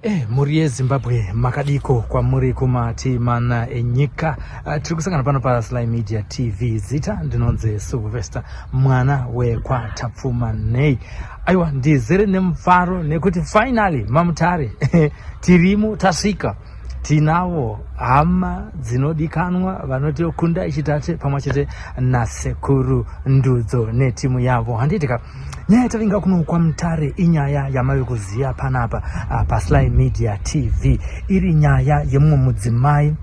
Eh, mhuri yeZimbabwe makadiko kwamuri kumati mana enyika. Tiri kusangana pano paSly Media TV. Zita ndinonzi Sylvester mwana wekwaTapfumanei. Aiwa, ndizere nemufaro nekuti finally maMutare tirimo, tasvika. Tinavo hama dzinodikanwa vanoti Kunda Chitate pamwe chete naSekuru Ndudzo netimu yavo. Handiti ka? Nyaya yatavinga kuno kwaMutare inyaya yamave kuziva panapa paSly Media TV. Iri nyaya yemumwe mudzimai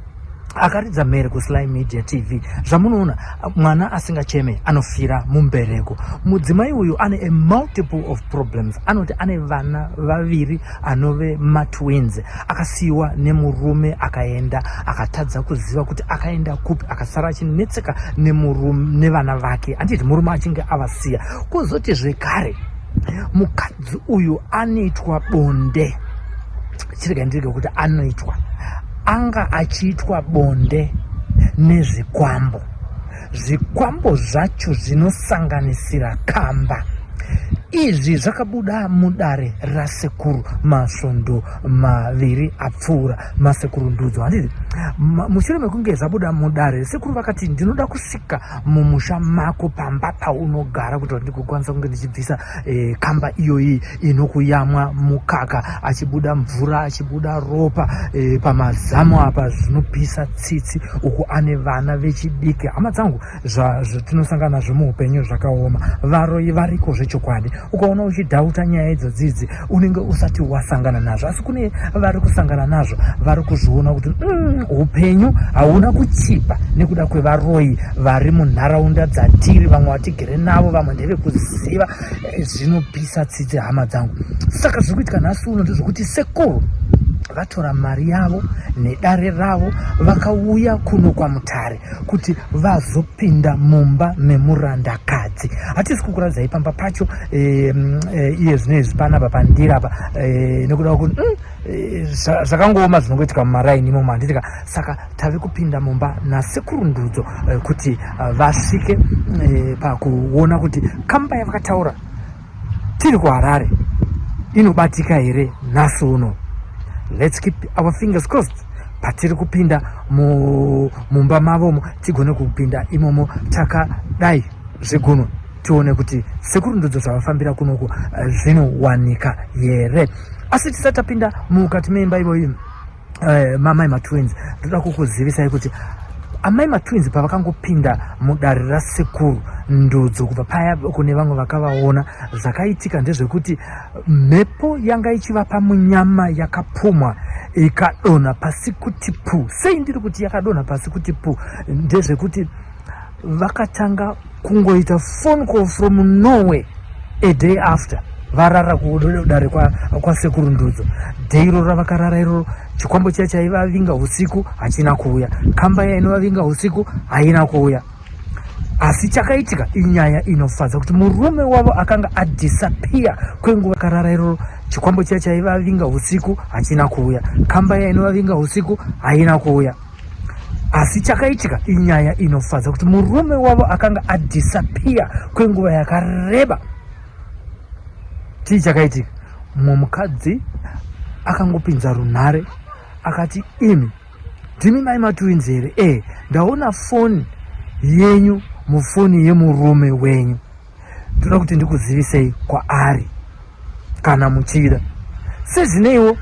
akaridza mhere kuSly Media TV. Zvamunoona, mwana asingacheme anofira mumbereko. Mudzimai uyu ane a multiple of problems. Anoti ane vana vaviri anove matwins, akasiyiwa nemurume akaenda, akatadza kuziva kuti akaenda kupi, akasara achinetseka nemurume nevana vake, handiti murume achinge avasiya. Kuzoti zvekare mukadzi uyu anoitwa bonde, chirega ndirege kuti anoitwa, anga achiitwa bonde nezvikwambo. Zvikwambo zvacho zvinosanganisira kamba. Izvi zvakabuda mudare rasekuru masvondo maviri apfuura, masekuru Ndudzo, handiti? Mushure mekunge zvabuda mudare, sekuru vakati ndinoda kusvika mumusha mako pamba paunogara kuti ndigokwanisa kunge ndichibvisa kamba iyoyi inokuyamwa mukaka achibuda mvura achibuda ropa pamazamu apa, zvinopisa tsitsi uku ane vana vechidiki. Hama dzangu, zvatinosangana nazvo muupenyu zvakaoma. Varoyi variko zvechokwadi. Ukaona uchidhauta nyaya idzodzidzi unenge usati wasangana nazvo, asi kune vari kusangana nazvo vari kuzviona kuti upenyu hauna kuchipa nekuda kwevaroyi vari munharaunda dzatiri, vamwe vatigere navo, vamwe ndevekuziva. Zvinopisa tsitsi, hama dzangu. Saka zviri kuitika nhasi uno ndezvekuti sekuru vatora mari yavo nedare ravo vakauya kuno kwaMutare kuti vazopinda mumba memurandakadzi. Hatisi kukuratidzai pamba pacho iye zvino izvi panapa pandiri apa nekuda kuti zvakangooma zvinongoitika mumaraini imomo, handitika? Saka tave kupinda mumba nasekuru Ndudzo kuti vasvike pakuona kuti kamba yavakataura tiri kuHarare inobatika here nhasi uno. Let's keep our fingers crossed patiri kupinda mumba mavomo, tigone kupinda imomo takadai zvigunwe, tione kuti sekuru Ndudzo zvavafambira kunoku zvinowanika here. Asi tisati tapinda mukati meimba ivoyi, mamai matwins, ndoda kukuzivisai kuti amai matwins pavakangopinda mudare rasekuru Ndudzo, kubva paya kune vamwe vakavaona, zvakaitika ndezvekuti mhepo yanga ichivapa munyama yakapumwa ikadonha pasi kuti pu. Sei ndiri kuti yakadonha pasi kuti pu? Ndezvekuti vakatanga kungoita phone call from nowhere a day after varara kudare kwasekuru Ndudzo. Day iroro ravakarara iroro, chikwambo chiya chaivavinga usiku hachina kuuya, kamba iya inovavinga usiku haina kuuya. Asi chakaitika inyaya inofadza kuti murume wavo akanga adisappear kwenguva akarara iroro, chikwambo chiya chaivavinga usiku hachina kuuya, kamba iya inovavinga usiku haina kuuya. Asi chakaitika inyaya inofadza kuti murume wavo akanga adisappear kwenguva yakareba. Chii chakaitika? Mumwe mukadzi akangopinza runhare akati, imi ndimi mai matwins here? Ndaona foni yenyu mufoni yemurume wenyu, ndoda kuti ndikuzivisei kwaari kana muchida. Sezvineiwo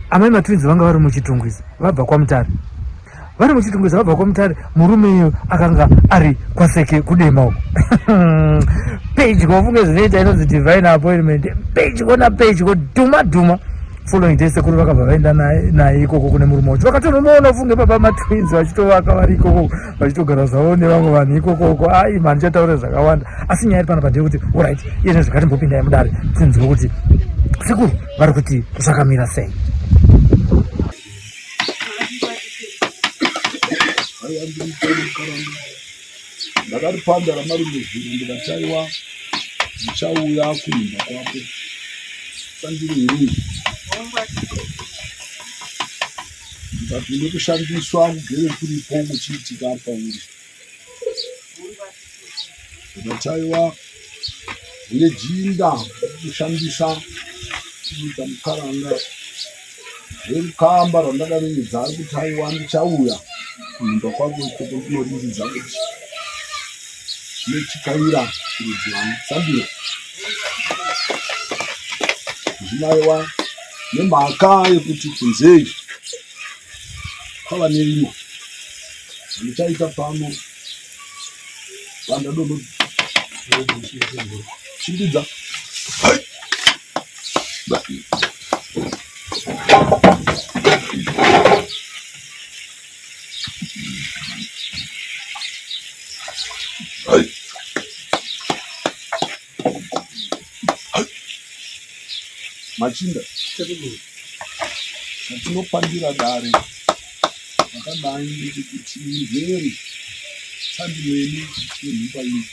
amai matwins vanga vari muChitungwiza vabva kwaMutare, vari muChitungwiza vabva kwaMutare, murume iyoyo akanga ari kwaSeke kuDema uko pedyo. Funge zvinoita inonzi divine appointment, pedyo napedyo, dhuma dhuma. Following day sekuru vakabva vaenda naye ikoko kune murume wacho, vakatonomuona. Funge baba matwins vachitovaka vari ikoko, vachitogara zvavo nevamwe vanhu ikokoko. Ai mani, chataura zvakawanda, asi nyaya iri panapa ndeyekuti alright, iye nezvakatimbopindai mudare tinzwe kuti sekuru vari kuti zvakamira sei. Ndakaripanda ramarume zviro, ndikataiwa ndichauya kuimba kwako sandiri here, ndikati nekushandiswa kugere kuripo kuchiitika pauri. Ndikataiwa une jinda kushandisa kuita mukaranga. Werukamba rwandakaringidza ari kuti aiwa ndichauya kunyumba kwako ikoko ndinoringidza kuti zvinotikaira kurudzi rwamusambira. Zvinaiwa nemhaka yekuti kunze kwava nerima zvandichaita pano pandadono chimbidza. Machinda, chatinopandira dare rakadai ndechekuti murwere sandimwene wenhumba iyi.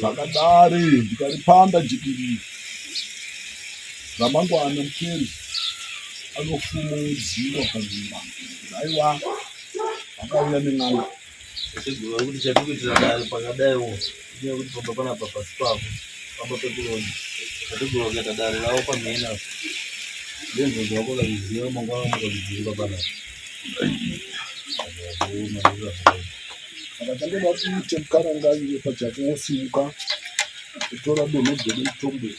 Saka dare ndikaripanda jikiriri ramangwana muperi anofumodziwa panyumba. Aiwa, akauya nen'anga. Tateguru vari kuti chatikuitira dare pakadaiwo inyaya yekuti pamba panapa pasi pavo pamba pekuroja. Tateguru vakaita dare ravo pamhene apa ndenzonzi vako vakakuziva mangwana vamuka kudzingwa panapa. Saka chandoda kuite mukaranga iwe pachako wosimuka kutora donhodzo remutombo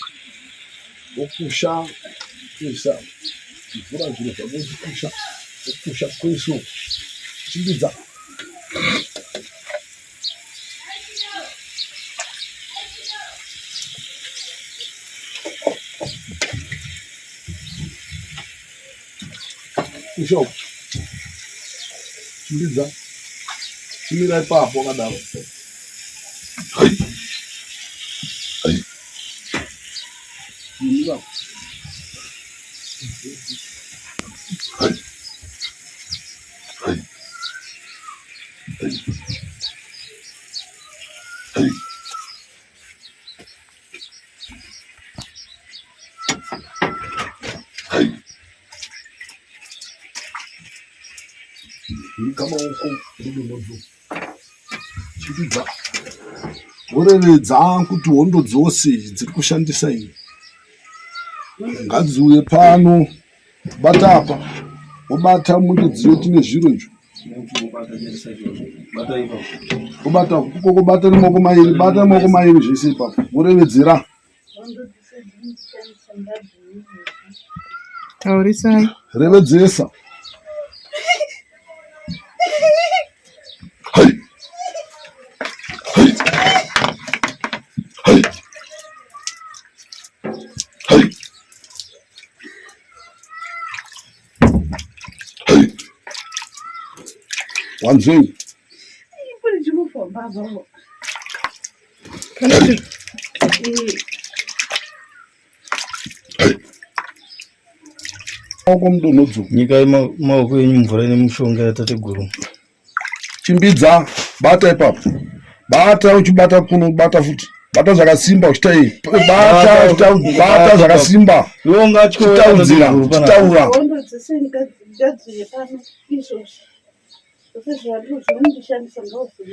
wokusha kuisa mvura zviro zvako uchikusha wokusha kwese uku chimbidza kusha uku chimbidza chimira ipapo wakadaro Kama uko Chiridza worevedza kuti hondo dzose dziri kushandisa iyi ngadziuye pano bata apa wobata muchidziyo chine zviro izvo wobata ukoko bata nemaoko mairi bata nemaoko mairi zvese ipapo worevedzera Taurisai. Revedzesa. Hai. Hai. Hai. Hai. Hai. Wanzwei? Maoko mudonhodzo. Nyika maoko enyu mvura ine mushonga yatateguru. Chimbidza, bata ipapo. Bata uchibata kuno, bata futi. Bata zvakasimba uchita iyi. Bata uchita bata zvakasimba. Chitaudzira, chitaura.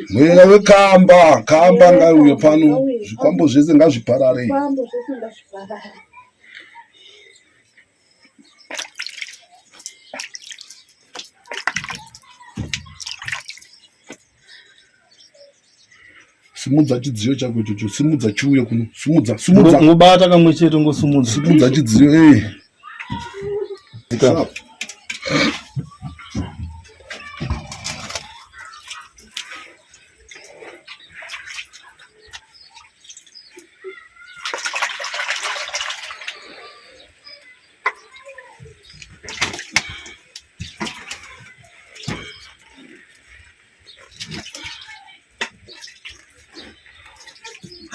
Mweya wekamba, kamba ngaiuye pano, zvikwambo zvese ngazviparare. Simudza chidziyo chako ichocho, simudza chiuye kuno, simudza, simudza. Ngobata kamwe chete ngosumudza. Simudza chidziyo, eh.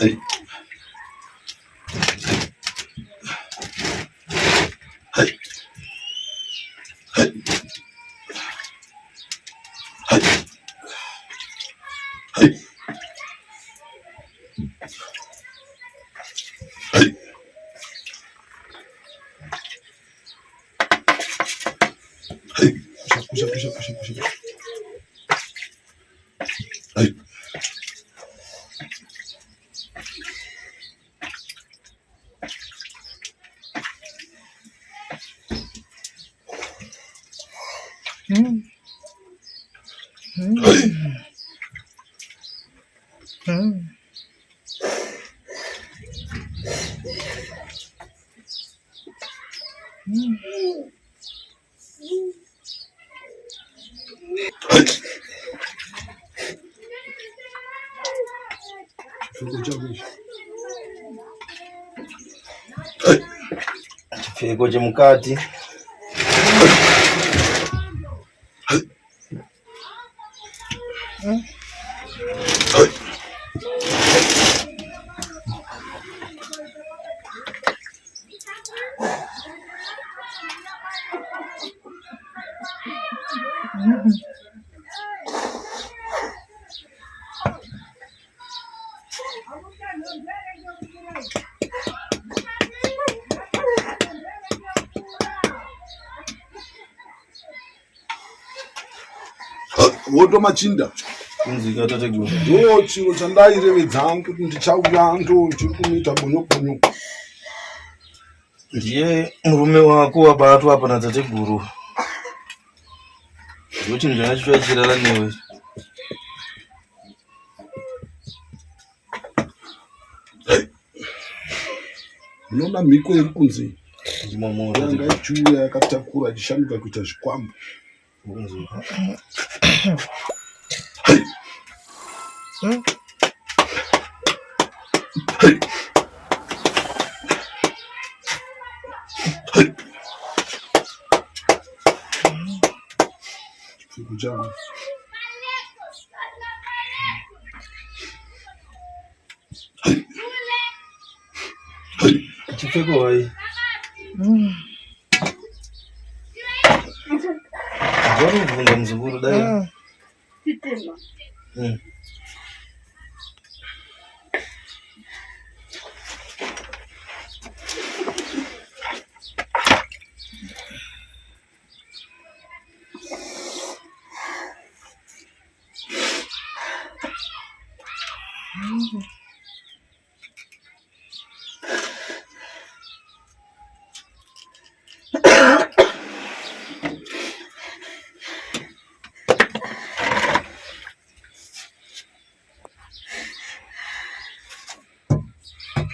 Hey. Hey. Hey. Chipfeko chemukati. Woto machinda ndo chiro chandairevedza kuti ndichauya ndo chiri kumuita bonyo bonyo. Ndiye murume wako wabatwa apa natateguru. Ndo chinhu changa chichiuya chichirara newe. Unoona mhiko iri kunzi yanga ichiuya yakatakura ichishanduka kuita zvikwambo. Chipfeko changu. Chipfeko hai. Zvauri kubvunza muzukuru dai.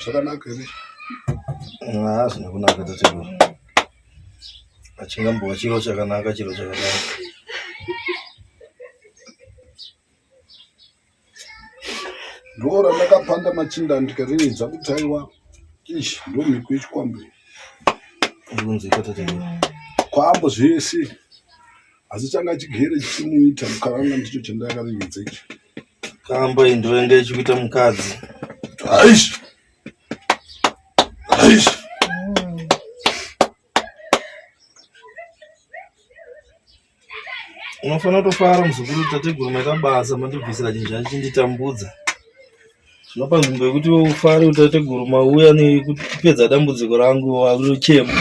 Zvakanaka here? Haa, zvina kunaka tateguru. Achingambowa chiro chakanaka, chiro chakanaka. Ndo randakapanda machinda ndikariridza kuti aiwa ishi ndo mhiko yechikwambo iyi. Ndikunzwika tateguru. Kwambo zvese asi changa chigere chichimuita mukaranga ndicho chandakariridza ichi. Kamba iyi ndiyo yanga ichikuita mukadzi. Aish! Aish! Unofanira kutofara muzukuru, tateguru maita basa mandibvisira chinhu changa chinditambudza. Zvinopa nzvimbo yekuti iwe ufare kuti tateguru mauya nekupedza dambudziko rangu wakutochema.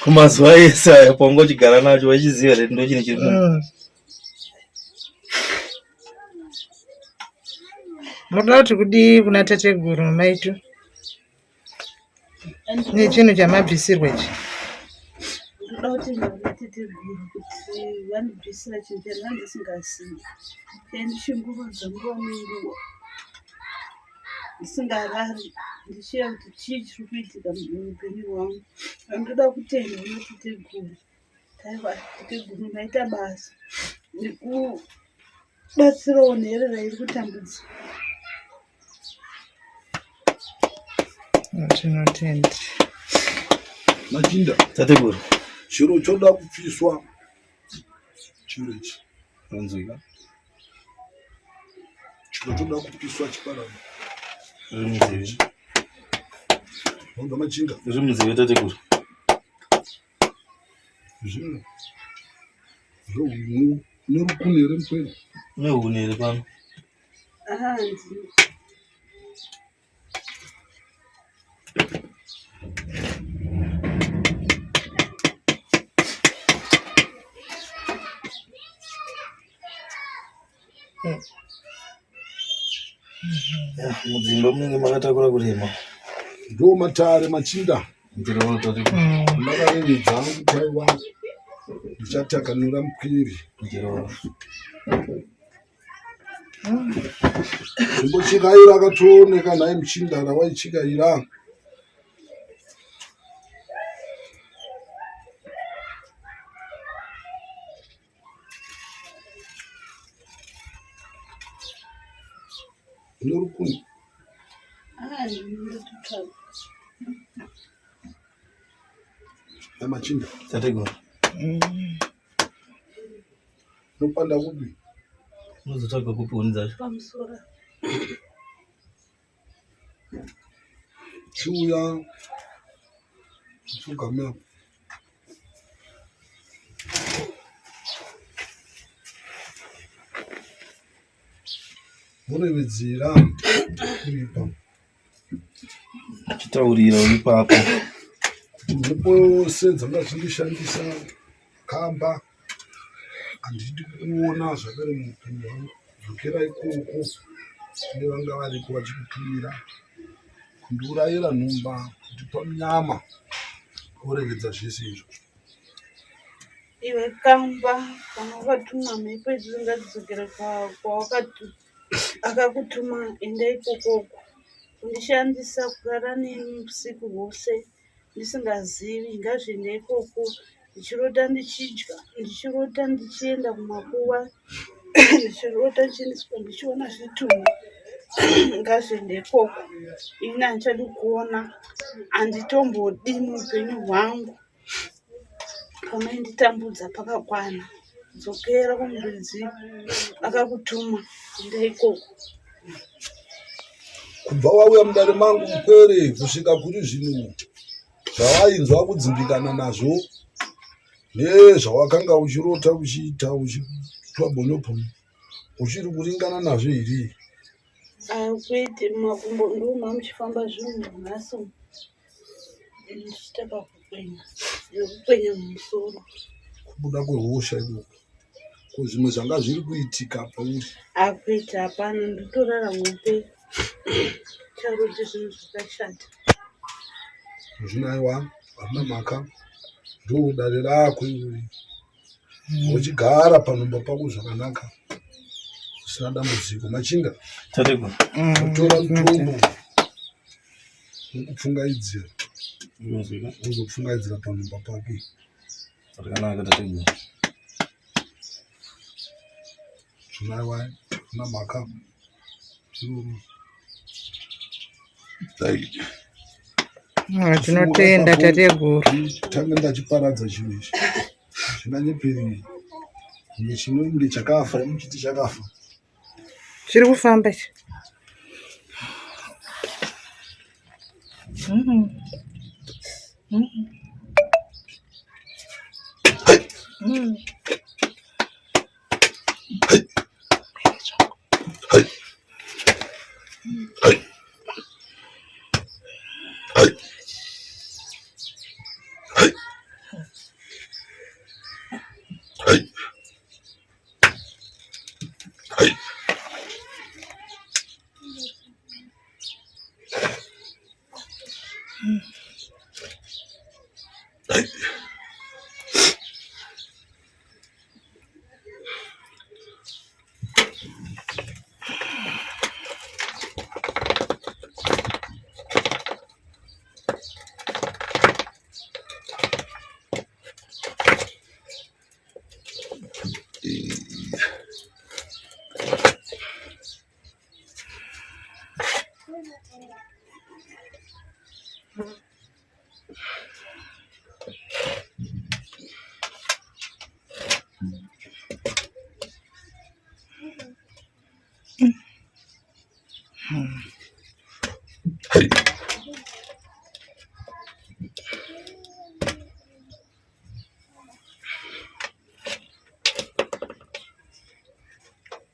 Kumazuva ese aya pawanga uchigara nacho wachiziva here ndo chinhu chiri mu Munoda kuti kudii kuna tateguru maitu nechinhu chamabvisirwa ichi? Ndoda kutenda kuna tateguru kuti vandibvisira chinhu chandanga ndisingazivi chaindishungurudza nguva nenguva ndisingarari ndichiya kuti chii chiri kuitika muupenyu hwangu. Ndoda kutenda kuna tateguru. Aiwa tateguru maita basa nekubatsirawo nherera iri kutambudzika. Tinotenda. Machinda, Tateguru. chiro choda kupiswa chiro ichi. Unzwika. Chiro choda kupiswa chiparara. Riri munzeve. Honda machinda. Riri munzeve tateguru. Zvino zvohunu nerukuni here mukwena? Une huni here pano? Hanzi Ya, mudzimba munenge makatakura kurema. Ndo matare machinda. Ndinoona tateguru. Ndakarevedza kuti aiwa Ndichatakanura mupwiri. Zvimbochikaira akatooneka nhai muchindara waichikaira. Unorukuni. Ah, ndinototsvaga. Namachinda. Tateguru. Unopanda kupi? Unozotsvaga kupi huni dzacho? Pamusoro. Chiuya upfugame apo. Murevedzera kuripa. Chitaurira uri ipapo. Kuti mhepo yose dzanga dzichindishandisa kamba handidi kuona zvakare muupenyu hwangu. Dzokera ikoko kune vanga variko vachikutumira kundiurayira nhumba kundipa nyama woregedza zvese izvo. Iwe kamba kana wakatumwa mhepo idzodzo ngadzidzokere kwawakatu akakutuma enda ikokoko kundishandisa kurara neni usiku hwose ndisingazivi ngazviende ikoko ndichirota ndichidya ndichirota ndichienda kumakuva ndichirota ndichiendeswa ndichiona zvitunha ngazviende ikoko ini handichadi kuona handitombodi muupenyu hwangu pamainditambudza pakakwana dzokera kumuridzi akakutuma enda ikoko Kubva wauya mudare mangu mupwere kusvika kuri zvino zvawainzwa kudzimbikana nazvo nezvawakanga uchirota uchiita uchitwa bonyoponyo uchiri kuringana nazvo here? Kwete, mumakumbo ndoma muchifamba zvinhu nhasi ndichiita pakukwenya nekukwenya mumusoro. Kubuda kwehosha ikoko ko zvimwe zvanga zviri kuitika pauri? Akwete, hapana, ndotorara hope charoti zvinhu zvakashata. Zvino aiwa hamuna mhaka ndodare rako irori uchigara panhumba pako zvakanaka usina dambudziko machinda Tateguru. Utora mutombo wekupfungaidzira Unozwika? uzopfungaidzira panhumba pake Zvakanaka tateguru. Zvino aiwa hamuna mhaka zviroro. Tinotenda tateguru. Tange ndachiparadza chinhu ichi zvinganyeperi kunge chinonge chakafa muchiti chakafa. Chiri kufamba ichi.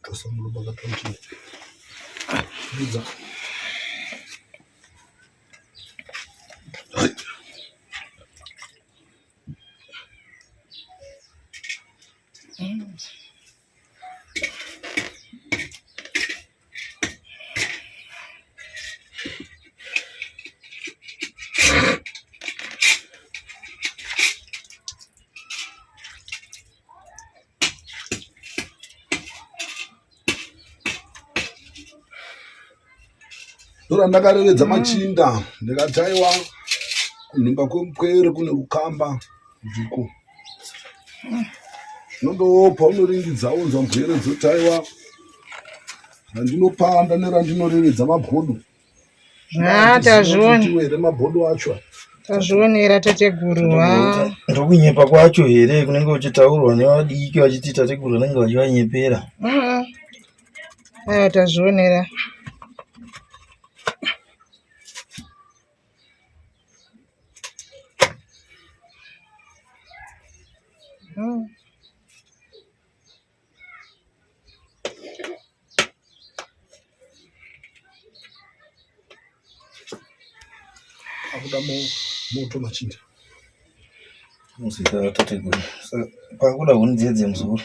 Tosa muromo pakati Bidza. Ndorandakarevedza machinda ndikati aiwa kunhumba kwemupwere kune kukamba ndiko. Zvinondopa unoringidza wonzwa mbwere dzoti aiwa randinopanda nerandinorevedza mabhodo. Ah, tazviona. Here mabhodo acho. Tazvionera tateguru. Ha. Ndokunyepa kwacho here kunenge kuchitaurwa nevadiki vachiti tateguru vanenge vachivanyepera. Mm. Aya tazvionera. Akuda moto machinda. Musika tateguru. Saka pakuda huni dziye dzemuzukuru.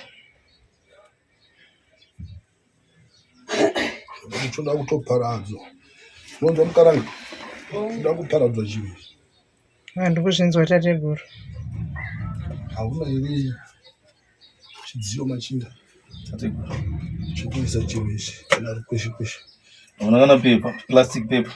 Choda kutoparadzwa. Unonzwa mukaranga? Choda kuparadzwa chivi. Handikuzvinzwa tateguru. Hauna here chidziyo machinda? Tateguru. Chekuisa chivi ichi kana kweshe kweshe. Hauna kana paper, plastic paper.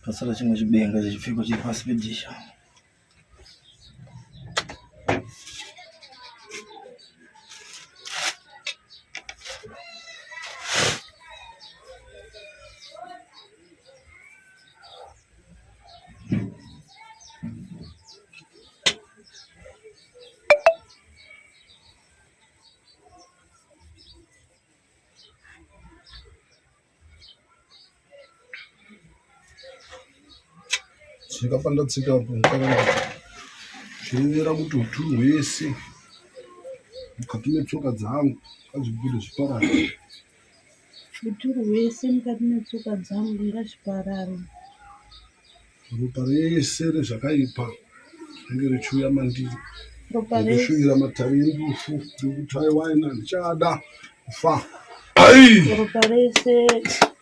Pasara chimwe chibenga chechipfeko chiri pasi pedisha. Tsika pandatsika apo mukaranga zvinoreva kuti uturu hwese mukati metsoka dzangu ngazvibude zviparare. Uturu hwese mukati metsoka dzangu ngazviparare. Ropa rese rezvakaipa ringe richiuya mandiri. Ropa rese. Ndikushuvira matare endufu ndikuti aiwa ina ndichada kufa. Ai! Ropa rese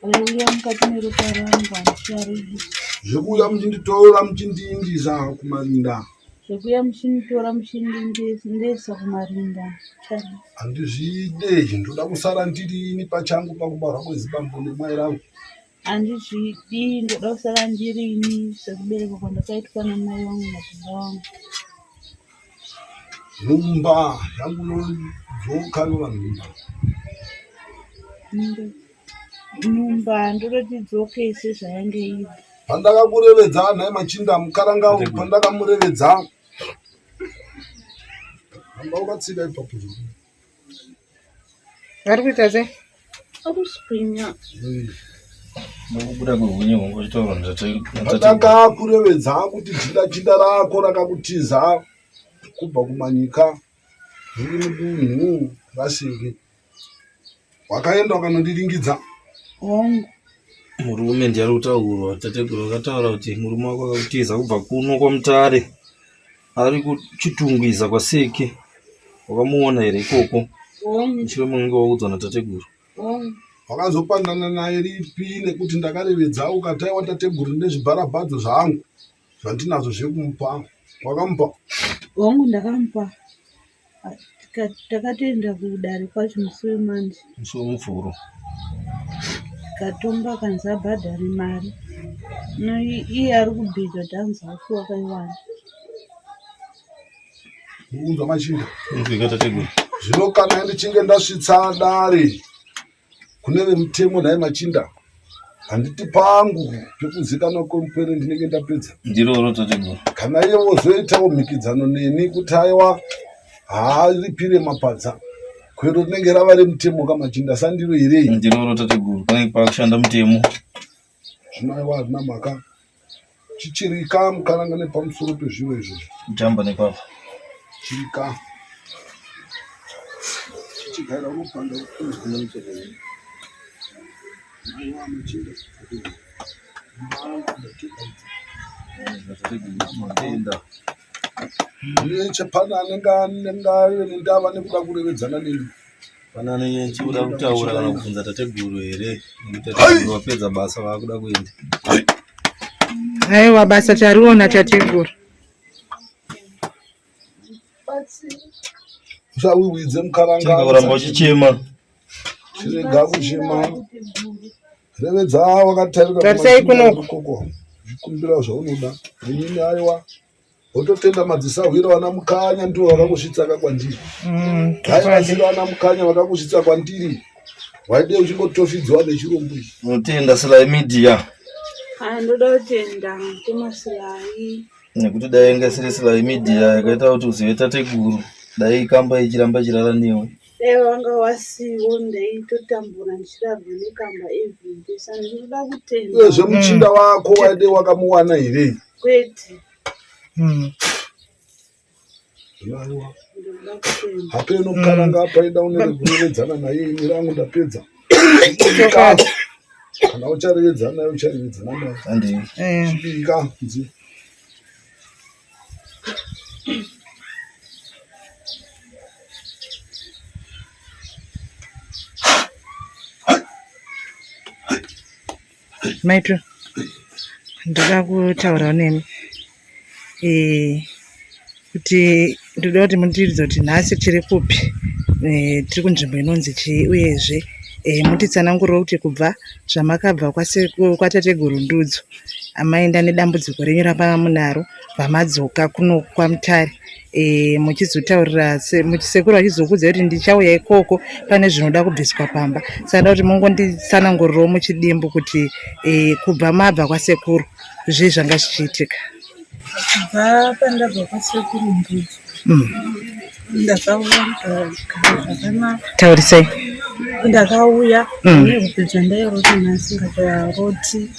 raiuya mukati meropa rangu handicharidi. Zvekuuya muchinditora muchindiindisa kumarinda. Zvekuuya muchinditora muchindiendesa kumarinda handichadi. Handizvide, ndoda kusara ndiri ini pachangu pakubarwa kwezibambo nemai rangu. Handizvidi, ndoda kusara ndirini sekuberekwa kwandakaitwa namai vangu nababa vangu. Nhumba yangu yodzoka yova nhumba. Nhumba ndototi idzoke sezvayange iri. Pandakakurevedza nhai machinda mukaranga pandakamurevedza ramba wakatsika ipapo. Vari kuita sei? Akuswinya. Nokubuda kwehunye hwangu vachitaura Pandakakurevedza kuti jinda jinda rako rakakutiza kubva kumanyika riri mudunhu raSeke. Wakaenda ukanondiringidza. Hongu. Murume ndiye ari kutaurwa. Tateguru vakataura kuti murume wako akakutiza kubva kuno kwaMutare ari kuChitungwiza kwaSeke. Wakamuona here ikoko? Mushure mekunge waudzwa natateguru. Wakazopandana naye ripi nekuti ndakarevedza ukati aiwa tateguru ndezvibharabhadzo zvangu zvandinazvo zvekumupa. Wakamupa? Hongu ndakamupa. Takatoenda kudare kwacho musi weMonday. Musi weMuvhuro. Tikatomba akanzi abhadhare mari. Iye ari kubhiza kuti hanzi haafi wakaiwana. Mukunzwa machinda. Inzwika tateguru. Zvino kana ndichinge ndasvitsa dare kune vemutemo nhai machinda handiti pangu pekuzikanwa kwemupere ndinenge ndapedza. Ndiroro tateguru. Kana iye vozoitawo mhikidzano neni kuti aiwa haaripire mapadza kwero rinenge rava remutemo kamachinda sandiro here? Ndiroro tateguru panenge pakushanda mutemo. Zvino aiwa hazvina mhaka. Chichirika mukaranga nepamusoro pezviro izvozvo. Jamba nepapa. Chirika. Chichigaira unopanda Chepana anenge anenge ave nendava nekuda kurevedzana neni. Pana anenge achikuda kutaura kana kubvunza tateguru here? Nekuti tateguru vapedza basa vakuda kuenda. Aiwa basa tariona tateguru. Usawiwidze mukaranga. Chirega kuramba uchichema. Chirega kuchema. Revedza wakatarira Tarisai kunoku. koko. Zvikumbira zvaunoda. Inini aiwa. Wototenda madzisahwira vana Mukanya ndivo vakakusvitsa ka kwandiri. Dai vasiri vana Mukanya vakakusvitsa kwandiri. Waide uchingotofidzwa nechirungu ichi. Unotenda Sly Media. Ah, ndoda kutenda mukoma Sly. Nekuti dai yanga isiri Sly Media yakaita kuti uzive tateguru, dai kamba ichiramba ichirara newe. Dai wanga wasiwo ndaitotambura ndichirarwa nekamba everyday. Saka ndinoda kutenda. Uyezve muchinda wako waide wakamuwana here? Kwete. Aiwa. Ndinoda kutenda. Hapeno mukaranga paida unoregurevedzana naye ini rangu ndapedza. Kana ucharevedzana naye ucharevedzana naye. Handei. Chibika nzi. Maitro, ndoda kutaurawo nemi eh, kuti ndoda kuti mundiudze kuti nhasi tiri kupi eh, tiri kunzvimbo inonzi chii uyezve eh, mutitsanangurirewo kuti kubva zvamakabva kwatateguru Ndudzo amaenda nedambudziko renyu ramanga munaro vamadzoka kuno kwaMutare e, muchizotaurira sekuru vachizokuudzai kuti ndichauya ikoko pane zvinoda kubviswa pamba saka ndoda kuti mungonditsanangurirawo muchidimbu kuti e, kubva mabva kwasekuru zvii zvanga zvichiitika. Kubva pandabva kwasekuru Mbudzo ndakauya ndikagara zvakanaka. Taurisai. Ndakauya nehope dzandairota ndasingachaaroti.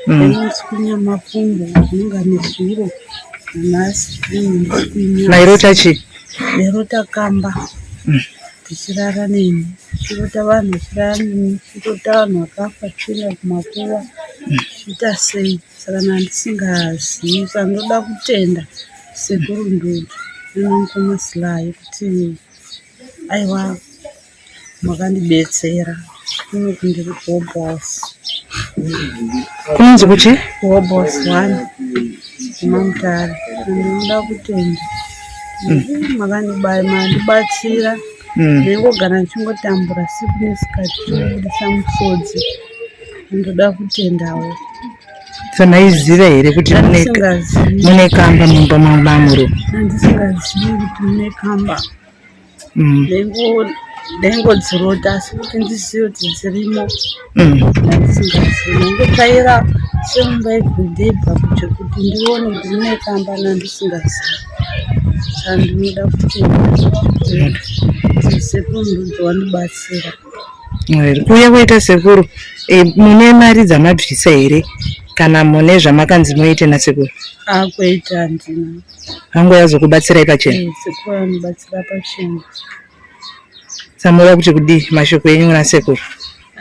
Ndinotswinya makumbo zvinonga nezuro nanhasi ndinotswinya. Mairota chii? Ndairota kamba tichirara neni, tichirota vanhu vachirara neni, tichirota vanhu vakafa tichienda kumakuva tichiita sei. Saka ndandisingazivi saka ndinoda kutenda sekuru Ndudu nanamukoma Sly kuti aiwa makandibetsera kunoku ndiri kuHobhouse. Kunonzi kuchi? KuHobhouse 1 kumaMutare. Ndinoda kutenda makandibatsira ndaingogara ndichingotambura siku nesikati ndichingobudisa musodzi. Ndoda kutendawo. So maiziva here kuti mune kamba mumba mamuro? Handisingazivi kuti mune kamba. Ndaingodzirota asi kuti ndizive kuti dzirimo ndandisingazivi. Ndaingotsvaira semumba everyday but kuti ndione kuti mune kamba ndandisingazivi. Saka ndinoda kutenda kuti sekuru Ndudzi wandibatsira. Kuuya kwaita sekuru e, mune mari dzamabvisa here kana mune zvamakanzi muite nasekuru? Akuita handina. Vangu yazokubatsirai pachena? Eh, sekuru anobatsira pachena. Samuda kuti kudii mashoko enyu kuna sekuru?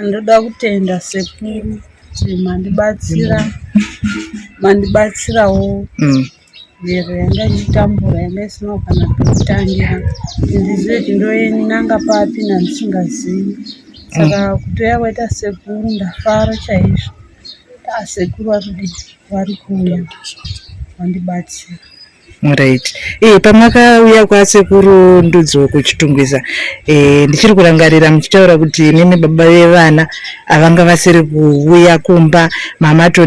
Ndoda kutenda sekuru kuti mandibatsira mandibatsirawo Mhero yanga ichitambura yanga isina kana pekutangira kuti ndizive kuti ndoinanga papi nandisingazivi saka kutouya kwaita sekuru ndafara chaizvo asekuru vari vari kuuya vandibatsira. Right. Eh, pamakauya kwasekuru Ndudzo kuChitungwiza eh, ndichiri kurangarira muchitaura kuti imimi baba vevana avanga vasiri kuuya kumba mamato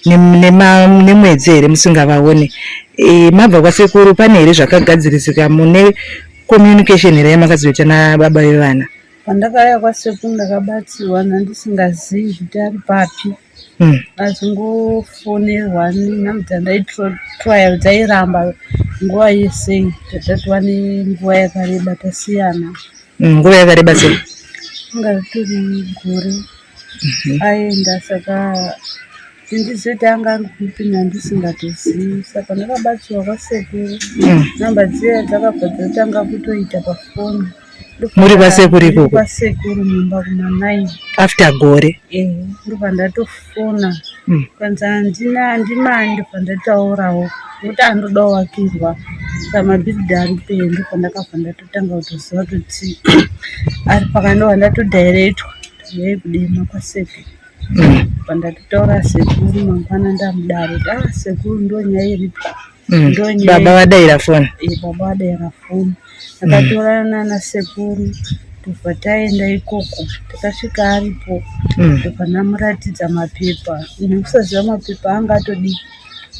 nemwedzi here musingavaone e, mabva kwasekuru pane here zvakagadzirisika mune communication here yamakazoita nababa vevana? Pandakauya kwasekuru ndakabatsirwa ndandisingazivi kuti ari papi. Azongofonerwa nenhamba dzandaitraya dzairamba nguva yese tatova nenguva yakareba tasiyana. Nguva yakareba sei? Inga ritori gore aenda saka handizivi kuti anga ari kupi ndandisingatozivi saka ndakabatsirwa kwasekuru namba dziya dzakabva dzatanga kutoita pafoni. Muri kwasekuru ikoko? Kwasekuru mumba kuma 9. After gore? Eh, ndobva ndatofona. Kwanzi handina handimani ndobva ndataurawo nokuti andoda kuvakirwa. Saka mabhiridha ari pee ndobva ndakabva ndatotanga kutoziva kuti ari pakati ndobva ndatodhairektwa kuti uyai kudema kwasekuru. Pandatotaura sekuru mangwana ndamudaro kuti ah sekuru ndonyaya iripo. Baba vadaira foni. Eh, baba vadaira foni. Takatorana nasekuru tobva taenda ikoko takasvika aripo ndobva ndamuratidza mapepa nekusaziva mapepa anga atodii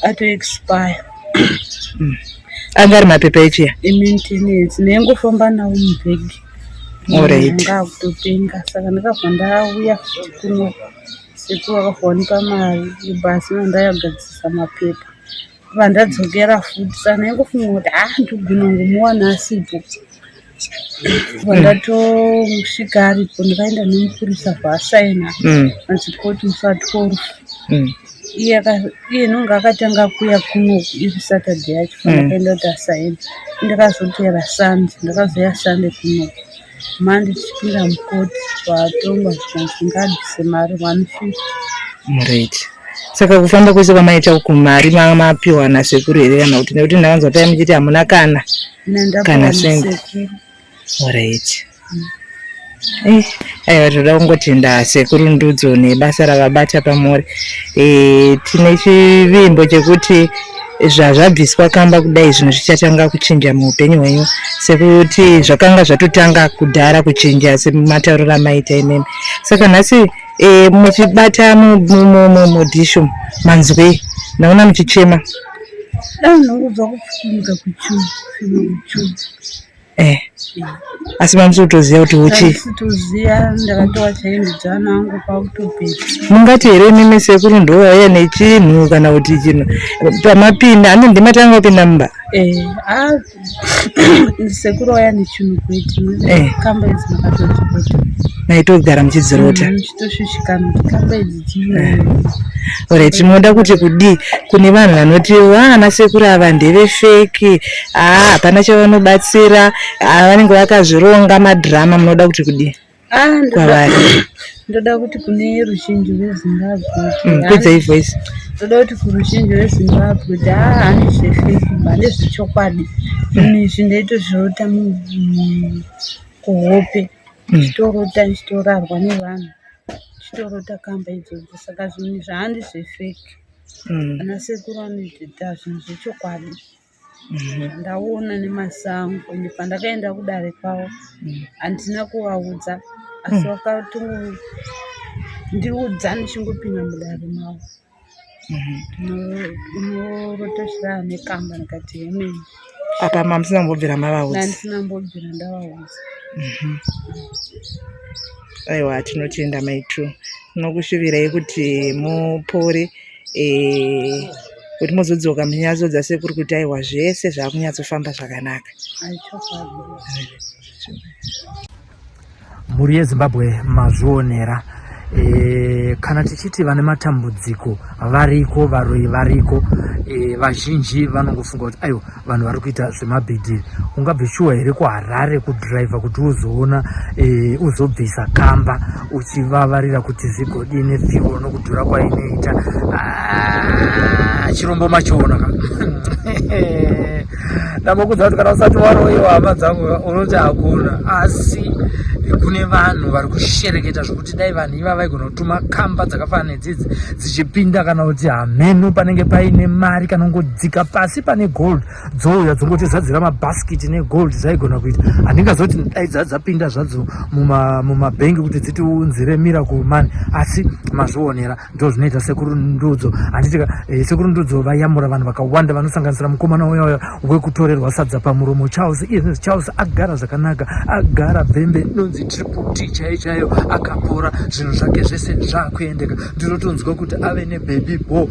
atoexpire. Anga ari mapepa echiya? Emaintenance ndaingofamba nawo mubhegi. Alright. Anga akutopenga saka ndakabva ndauya futi kuno sekuru vakabva vandipa mari yebhazi ndayagadzirisa mapepa. Ndobva ndadzokera futi saka ndaingofunga kuti haa ndogona kungomuwana asipo. Ndobva ndatosvika aripo ndakaenda nemupurisa bva asaina anzi koti musi wa 12. Iye iye nonga akatanga kuuya kuno iri Saturday yacho pandakaenda kuti asaina. Ndakazoteera Sunday ndakazouya Sunday kuno. Monday tichipinda mukoti vatongwa zvikanzi ngaabvise mari 150. Right. Saka kufamba kwese kwamaita uku mari mapiwa nasekuru here kana kuti nekuti ndakanzwa tai muchiti hamuna kana kana sendi. Alright. Eh, aiwa tinoda kungotenda sekuru Ndudzo nebasa ravabata pamuri. Eh, tine chivimbo chekuti zvazvabviswa kamba kudai zvinhu zvichatanga kuchinja muupenyu hwenyu sekuti zvakanga zvatotanga kudhara kuchinja sematauriro amaita imimi. Saka nhasi e, muchibata mudhishu manzwei ndaona muchichema. Dai ndongobva kupfunyuka kuchuu, kuchuu. Eh. Asi mamusi kutoziva kuti uchi. Toziva ndakatowa chaendidzana angu kwakutopedza. Mungati here imimi sekuru ndowauya nechinhu kana kuti chinhu pamapinda ane ndimatanga kupinda mumba? Eh, ah sekuru waya nechinhu kwete. Eh. Kamba idzi makatodzirota. Maitogara muchidzirota. Muchitoshushikana kuti kamba idzi dzino. Eh. Alright, tinoda kuti kudii kune vanhu vanoti vana sekuru ava ndevefeki, haa hapana chavanobatsira, haa vanenge vakazvironga madhirama, munoda kuti kudii Ah, kwavari? ndoda kuti kune ruzhinji rweZimbabwe kuti Kwidzai voice. Ndoda kuti kuruzhinji rweZimbabwe kuti haa handi zvefeki ndezvechokwadi. Zvinhu izvi ndaitozvirota kuhope ndichitorota ndichitorarwa nevanhu ndichitorota kamba idzodzo saka zvinhu izvi handi zvefeki. Ana sekuru vanoita zvinhu zvechokwadi. Ndaona nemaziso angu ende pandakaenda kudare kwavo handina kuvaudza asi vakatongondiudza ndichingopinda mudare mavo. Unorota chirara nekamba ndikati hemeni. Apa mamusina kumbobvira mavaudza? Handisina kumbobvira ndavaudza. Aiwa tinotenda maitu. Tinokushuvirai kuti mupore eh, kuti muzodzoka muchinyatsoudza sekuru kuti aiwa zvese zvakunyatsofamba zvakanaka. Mhuri yeZimbabwe mazvionera e, kana tichiti vane matambudziko variko, varoyi variko e, vazhinji vanongofunga kuti aiwa vanhu vari kuita zvemabhidhiri. Ungabve shuwa here kuHarare kudhiraivha kuti uzoona e, uzobvisa kamba uchivavarira kuti zvigodii nefuel nokudhura kwainoita? Ah, chirombo machiona ka ndambokudza kuti kana usati waroyiwa hama dzangu unoti hakuna, asi kune vanhu vari kushereketa zvokuti dai vanhu iva vaigona kutuma kamba dzakafanana nedzidzi dzichipinda kana kuti hameno panenge paine mari kana kungodzika pasi pane gold dzouya dzongotizadzira mabhasikiti negold zvaigona kuita. Handingazoti dai dzadzapinda zvadzo mumabhengi kuti dzitiunzire miracle money, asi mazvionera ndozvinoita sekuru Ndudzo. Handiti eh, sekuru Ndudzo vayamura vanhu vakawanda vanosanganisira mukomana uya uya wekutorerwa sadza pamuromo Charles. Iye Charles agara zvakanaka, agara bvembe inonzi triple T chaiyo chaiyo, akapora zvinhu zvake zvese zvakuendeka. Ndinotonzwa kuti ave nebaby bo.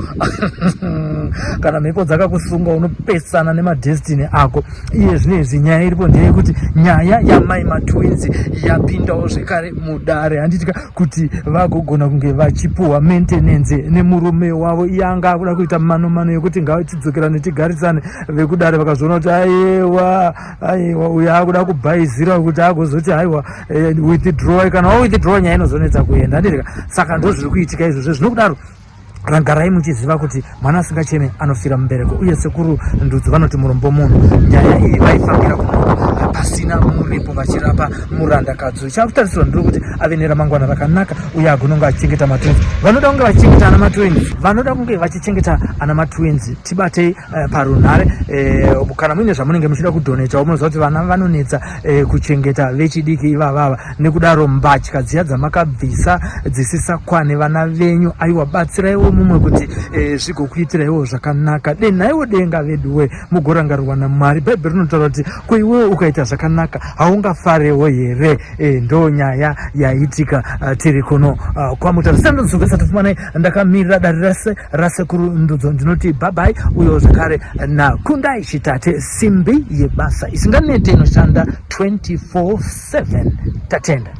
Kana mhepo dzakakusunga unopesana nemadestiny ako. Iye zvino izvi nyaya iripo ndeyekuti nyaya yamai matwins yapindawo zvekare mudare, handitika, kuti vagogona kunge vachipuhwa maintenance nemurume wavo. Iye anga akuda kuita mano mano yekuti ngatidzokerane tigarisane. Vekudare vakazviona kuti aiwa, aiwa, uyo akuda kubhaizira kuti agozoti aiwa, withdraw. Kana wawithdraw nyaya inozonetsa kuenda, handitika. Saka ndozviri kuitika izvozvo. Zvinokudaro rangarai muchiziva kuti mwana asingacheme anofira mubereko. Uye sekuru Ndudzi vanoti murombo munhu, nyaya iyi vaifambira kumunhu pasina muripo vachirapa murandakadzi. Chakutarisirwa ndiri kuti ave neramangwana rakanaka uye agone kunge achichengeta matwins. Vanoda kunge vachichengeta ana matwins, vanoda kunge vachichengeta ana matwins, tibatei parunhare. Kana muine zvamunenge muchida kudonetawo, munoziva kuti vana vanonetsa kuchengeta vechidiki ivavava. Nekudaro mbatya dziya dzamakabvisa dzisisakwane vana venyu, aiwa, batsiraiwo mumwe kuti zvigokuitiraiwo zvakanaka. Denhaiwo denga veduwe, mugorangarirwa naMwari. Bhaibheri rinotaura kuti ko iwewo ukaita zvakanaka haungafarewo here? Ndo nyaya yaitika. Tiri kuno kwaMutare. Sandozovesa tofumanai, ndakamirira dare rese rasekuru Ndudzo. Ndinoti bye-bye. Uyo zvekare naKundai Chitate, simbi yebasa isinganete inoshanda 24/7. Tatenda.